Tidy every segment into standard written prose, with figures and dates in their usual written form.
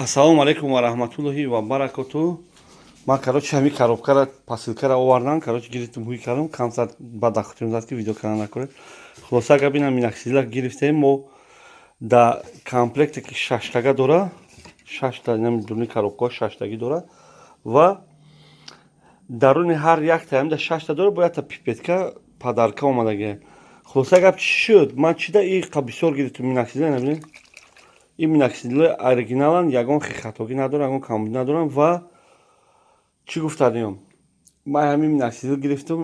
Ассалому алайкум ва раҳматуллоҳи ва баракоту. Ман, короче, ҳамин коробкара, посылкара овардан, короче, гирифтем, ҳуй кардам, камтар баъд дахотирм зад, ки видео кардан накунед. Хулоса гап, ина миноксидила гирифтем мо да комплекте, ки шаштага дора, шашта дуни коробкаҳо шаштагӣ дора ва даруни ҳар якта ҳамда шашта дора, бо якта пипетка подарка омадагия. Хулоса гап, чӣ шуд? Ман чида и бисёр гирифтем миноксидила? Набинед, ин миноксидилои оригиналанд, ягон хатогӣ надоранд, ягон камбудӣ надоранд. Ва чӣ гуфтаниём, ман ҳамин миноксидил гирифтам,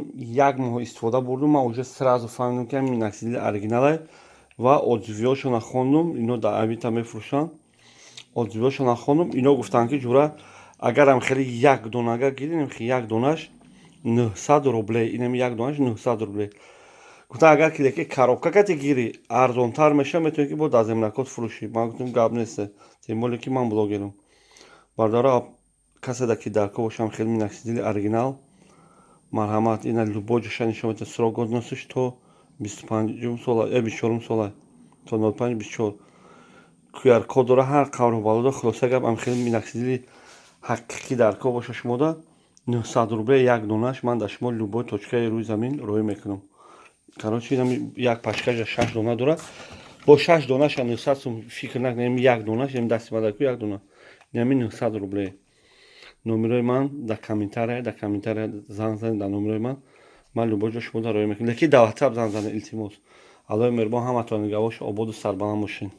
як моҳ истифода бурдум, ман уже сразу фаҳмидам, ки ҳамин миноксидили оригиналае. Ва отзывиҳошона хондум, ино дар Авито мефурӯшанд. Отзывиҳошона хондум, ино гуфтанд, ки ҷура, агарам хеле як донага гирем, як донаш 900 рублей, инами як донаш 900 рублей гуфтан. Агар ки леки коробка кати гирӣ, арзонтар мешава, метавонӣ, ки бо дар земнакот фурӯшӣ. Ман гуфтам, гап нест, тем более ки ман блогерам. Бардора, каседа ки дар кор бошам, хеле миноксидили оригинал, марҳамат, ина любой ҷоша нишон медиҳад. Срок годностиш то 25-ум сола, 24-ум сола, то 05/24. QR код дора, ҳар қавру балода. Хулоса гап, ам хеле миноксидили ҳақиқӣ дар кор боша шумода, 900 рублей як донаш, ман дар шумо любой точкаи рӯи замин роҳӣ мекунам. Короче, як пачкаша шаш дона дорад, бо шаш донаша 900 сум фикр накунем. Як донаш дасти мадаку, як дона инами 900 рублей. Номерои ман дар комментария, дар комментария занг занед дар номерои ман, ман любой ҷо шумо дар роҳӣ мекунам, лекин дар WhatsApp занг занед, илтимос. Аллоҳи меҳрубон ҳаматон нигаҳбон, ободу сарбаланд бошед.